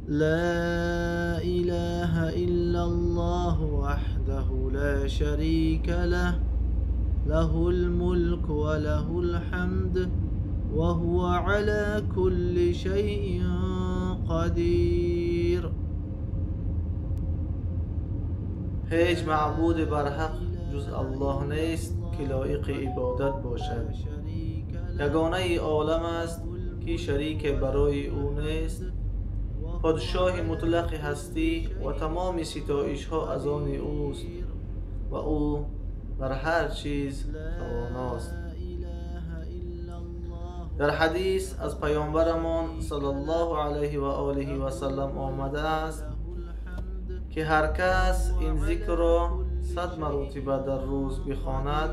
لا إله إلا الله وحده لا شريك له، له الملك وله الحمد وهو على كل شيء قدیر. هیچ معبود برحق جز الله نیست که لایق عبادت باشد. یگانه عالم است که شریک برای او نیست. پادشاه مطلق هستی و تمام ستایش ها از آن اوست و او بر هر چیز تواناست. در حدیث از پیامبرمان صلی الله علیه و آله و سلم آمده است که هر کس این ذکر را 100 مرتبه در روز بخواند،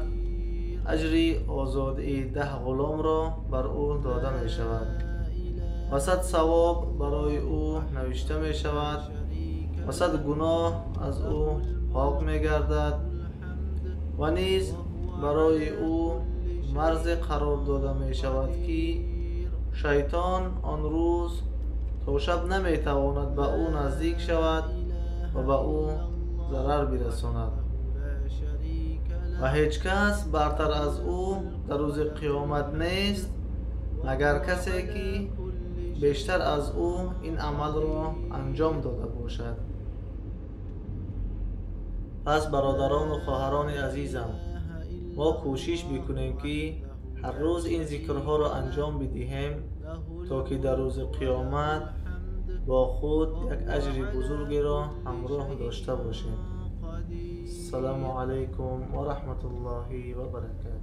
اجر آزادی 10 غلام را بر او داده می شود و 100 ثواب برای او نوشته می شود و 100 گناه از او پاک می گردد و نیز برای او مرز قرار داده می شود که شیطان آن روز تا شب نمی تواند به او نزدیک شود و به او ضرر برساند و هیچ کس برتر از او در روز قیامت نیست مگر کسی که بیشتر از او این عمل را انجام داده باشد. پس برادران و خواهران عزیزم، ما کوشش بکنیم که هر روز این ذکرها را انجام بدهیم تا که در روز قیامت با خود یک اجر بزرگی را همراه داشته باشیم. السلام علیکم و رحمت الله و برکاته.